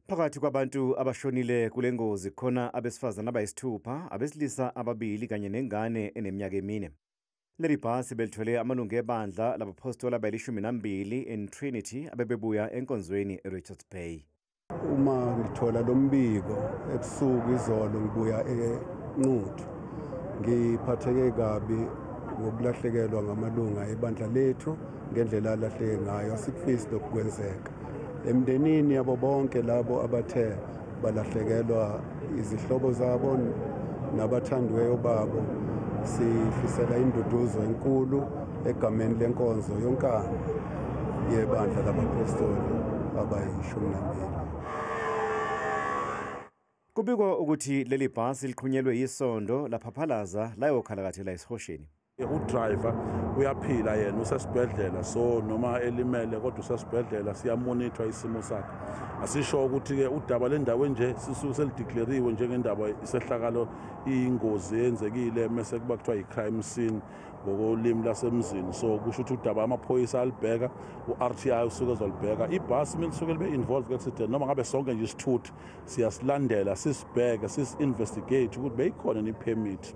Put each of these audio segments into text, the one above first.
Phakathi kwabantu abashonile kule ngozi khona abesifazane abayisithupha, abesilisa ababili kanye nengane eneminyaka emine. Leli bhasi belithwele amalungu ebandla labaphostoli abayi-12 in Trinity abebebuya enkonzweni eRichards Bay. Uma ngithola lo mbiko ebusuku izolo ngibuya eNquthu, ngiphatheke kabi ngokulahlekelwa ngamalunga ebandla lethu ngendlela alahleke ngayo. Asikufisi lokhu kwenzeka emndenini yabo bonke labo abathe balahlekelwa izihlobo zabo nabathandiweyo babo. Sifisela induduzo enkulu egameni lenkonzo yonkana yebandla labaphostoli abayi-12. Kubikwa ukuthi leli bhasi liqhunyelwe yisondo laphaphalaza layokhalakathela esihosheni. Udriver uyaphila yena, usesibhedlela, so noma elimele kodwa usesibhedlela, siyamonithwa isimo sakhe. Asisho ukuthi-ke udaba lendawo enje sisuke selideclariwe njengendaba isehlakalo, iyingozi eyenzekile, mese kuba kuthiwa i-crime scene ngokolimi lasemzini. So kusho ukuthi udaba amaphoyisa alibheka, u-RTI usuke ezolibheka. Ibhasi uma lisuke libe involved ku-accident noma ngabe sonke nje isithuthi, siyasilandela, sisibheke, sisi-investigate ukuthi beyikhona ni-permit,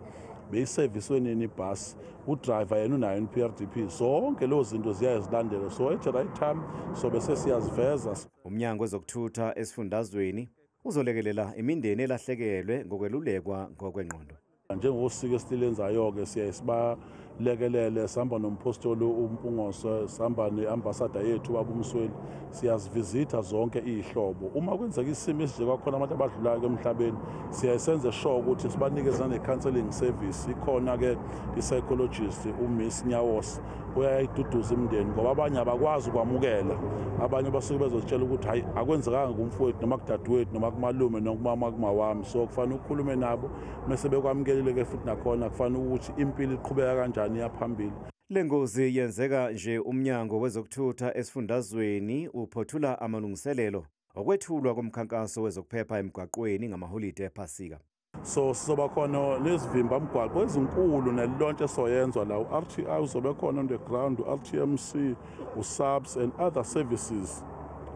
beyiseviswe nini ibhasi, udriver yena unayo i-PRDP. Zonke lezo zinto ziyazilandela, so at the right time so bese siyaziveza. Umnyango wezokuthutha esifundazweni uzolekelela imindeni elahlekelwe ngokwelulekwa ngokwengqondo. Njengosiko esilenzayo-ke, siyaye sibalekelele. Sihamba nomphostoli uMpungose, sihamba ne-ambassador yethu ubaba uMsweli, siyazivizitha zonke iy'hlobo. Uma kwenzeka isimo esinje, kwakhona abantu abadlulayo emhlabeni, siyaye senze sure ukuthi sibanikeze nane-counselling service. Ikhona-ke i-psychologist uMiss Nyawose, uyayiduduza imindeni ngoba abanye abakwazi ukwamukela. Abanye basuke bezozitshela ukuthi hayi, akwenzekanga kumfowethu noma kudadewethu noma kumalume noma kumawami. So kufanele ukhulume nabo, mese bekwamukelile-ke futhi nakhona kufanele ukuthi impilo iqhubeka kanjani, iyaphambili. Le ngozi yenzeka nje umnyango wezokuthutha esifundazweni uphothula amalungiselelo okwethulwa komkhankaso wezokuphepha emgwaqweni ngamaholide ePhasika. So sizoba khona nezivimba mgwaqo ezinkulu nelaunch esoyenzwa la. U-RTI uzobe khona on the ground, u-RTMC, u-SAPS and other services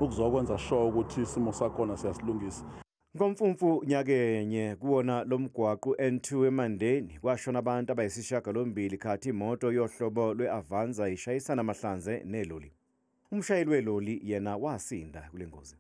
ukuzokwenza sure ukuthi isimo sakhona siyasilungisa. Ngomfumfu nyakenye kuwona lo mgwaqo N2 eMandeni kwashona abantu abayisishiyagalombili khathi imoto yohlobo lwe-Avanza ishayisana mahlanze neloli. Umshayeli weloli yena wasinda kule ngozi.